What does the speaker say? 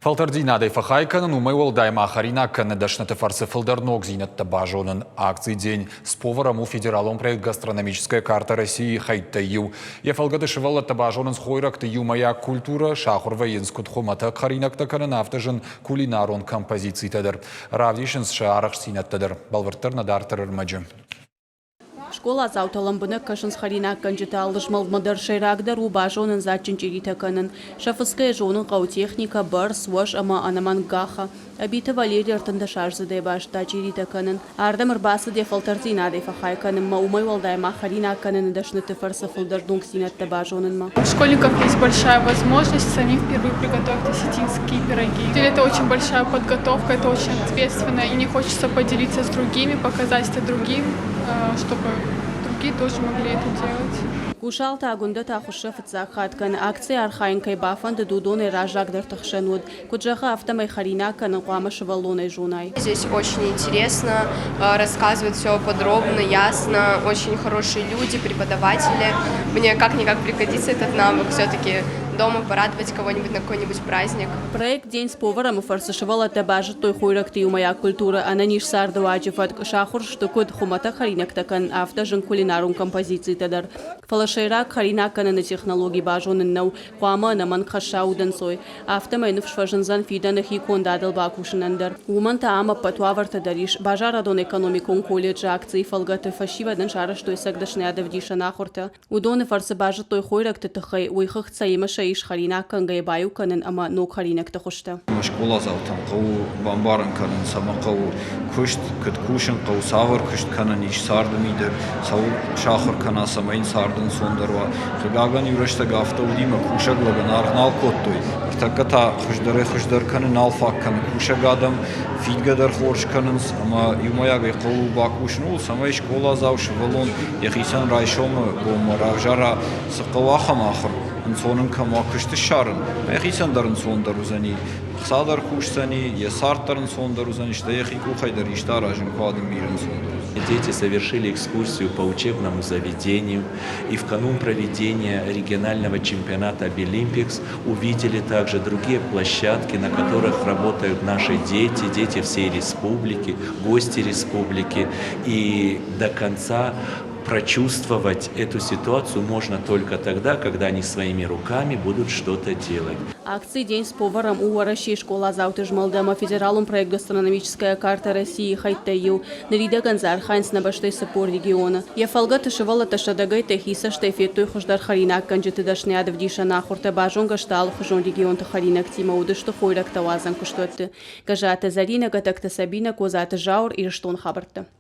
Фӕлтӕрддзинадӕй фӕхай кӕнын, уымӕй уӕлдай ма хӕринаг кӕныны дӕсныты фӕрцы фылдӕр ногдзинӕдтӕ базонын. Акци «День с поваром» у федералон проект «Гастрономическая карта России» хӕйттӕй иу. Йӕ фӕлгӕты сывӕллӕттӕ базонынц хойрӕгты иумӕйаг культурӕ, сахуыр вӕййынц куыд хуымӕтӕг хӕринӕгтӕ кӕнын, афтӕ зын кулинарон композицитӕ дӕр. Равдисынц сӕ арӕхстдзинӕдтӕ дӕр. Бӕлвырддӕр нӕ дарддӕр ӕрмӕджы. Скъоладзаутӕ лӕмбынӕг кӕсынц хӕринаггӕнджыты алы змӕлдмӕ дӕр. Сӕйрагдӕр у базонын дзаджджын чъиритӕ кӕнын. Сӕ фыцгӕйӕ зонын хъӕуы техникӕ, бӕрц, уӕз ӕмӕ ӕнӕмӕнг гахӕ. Ӕбиты Валерий ӕртындӕсаздзыдӕй базыдта чъиритӕ кӕнын. Ардӕм ӕрбацыд йӕ фӕлтӕрддзинадӕй фӕхай кӕнынмӕ, уымӕй уӕлдай ма хӕринаг кӕныны дӕсныты фӕрцы фылдӕр ногдзинӕдтӕ базонынмӕ. У школьников есть большая возможность самим впервые приготовить осетинские пироги. Это очень большая подготовка, это очень ответственно, и не хочется поделиться с другими, показать это другим, чтобы другие тоже могли это делать. Гусалты Агуындӕ та хуыссы фыццаг хатт кӕны. Акцийы архайын кӕй бафӕндыд, уыдонӕй раззагдӕрты хсӕн уыд. Куыд зӕгъы, афтӕмӕй хӕринаг кӕнын хъуамӕ сывӕллонӕй зонай. Здесь очень интересно, рассказывают все подробно, ясно, очень хорошие люди, преподаватели. Мне как-никак пригодится этот навык все-таки дома порадовать кого-нибудь на какой-нибудь праздник. Проект «День с поваром»-ы фӕрцы сывӕллӕттӕ базыдтой хойрӕгты иумӕйаг культурӕ, ӕнӕниз цардыуаджы фӕтк, сахуыр сты куыд хуымӕтӕг хӕринӕгтӕ кӕнын, афтӕ зын кулинарон композицитӕ дӕр. Фӕлӕ сӕйраг хӕринаг кӕныны технологи базонын нӕу, хъуамӕ ӕнӕмӕнг хӕсса удӕнцой. Афтӕмӕй ныфс фӕзындзӕн фидӕны хи кондадыл бакусынӕн дӕр. Уымӕн та ам ӕппӕт уавӕртӕ дӕр ис. Базарадон-экономикон колледжы акцийы фӕлгӕты фӕсивӕдӕн сарӕзтой цӕг дӕсныйадӕвдисӕн ахуыртӕ. Уыдоны фӕрцы базыдтой хойрӕгты тыххӕй, уый хыгъд цӕимӕ сӕ ис хӕринаг кӕнгӕйӕ баиу кӕнын ӕмӕ ног хӕринӕгты хуызтӕ. Скъоладзаутӕн хъӕуы бамбарын кӕнын, цӕмӕ хъӕуы куыст, куыд кусын хъӕуы, цавӕр куыст кӕнӕн ис царды мидӕг, цӕуыл сахуыр кӕна, цӕмӕй йын цард ӕнцондӕр уа. Хъыгагӕн, иу рӕстӕг афтӕ уыди, ӕмӕ кусӕг лӕгӕн аргъ нал кодтой. Ныртӕккӕ та хуыздӕрӕй-хуыздӕр кӕны, нал фаг кӕны кусӕг адӕм, фидгӕ дӕр хорз кӕнынц ӕмӕ иумӕйагӕй хъӕуы бакусын ууыл, цӕмӕй скъоладзау сывӕллон йӕхицӕн райсомы бонмӕ равзара, цы хъӕуы, ахӕм ахуыр, ӕнцон ын кӕм уа куыст ссарын, йӕхицӕн дӕр ӕнцондӕр уыдзӕни, ӕхца дӕр кусдзӕни, йӕ цард дӕр ӕнцондӕр уыдзӕни, стӕй йӕхи къухӕй дӕр исты аразын куы адӕмы ӕнцондӕр уыдзӕни. Дети совершили экскурсию по учебному заведению и в канун проведения регионального чемпионата «Обилимпикс» увидели также другие площадки, на которых работают наши дети, дети всей республики, гости республики. И до конца прочувствовать эту ситуацию можно только тогда, когда они своими руками будут что-то делать. Акци «День с поваром» у Уӕрӕсейы скъоладзауты змӕлд ӕмӕ федералон проект «Гастрономическая карта России» хӕйттӕй иу. Ныридӕгӕн дзы архайынц нӕ бӕстӕйы 40 регионы. Йӕ фӕлгӕты сывӕллӕттӕ сӕдӕгӕйттӕй хи цӕстӕй федтой хуыздӕр хӕринаггӕнджыты дӕсныйадӕвдисӕн ахуыртӕ, базонгӕ сты алыхуызон регионты хӕринӕгтимӕ, уыдысты хойрӕгтӕ уадзӕн куыстуӕтты. Гӕззаты Зӕринӕ, Гӕтӕгты Сабинӕ, Козаты Зауыр, Ирыстон хабӕрттӕ.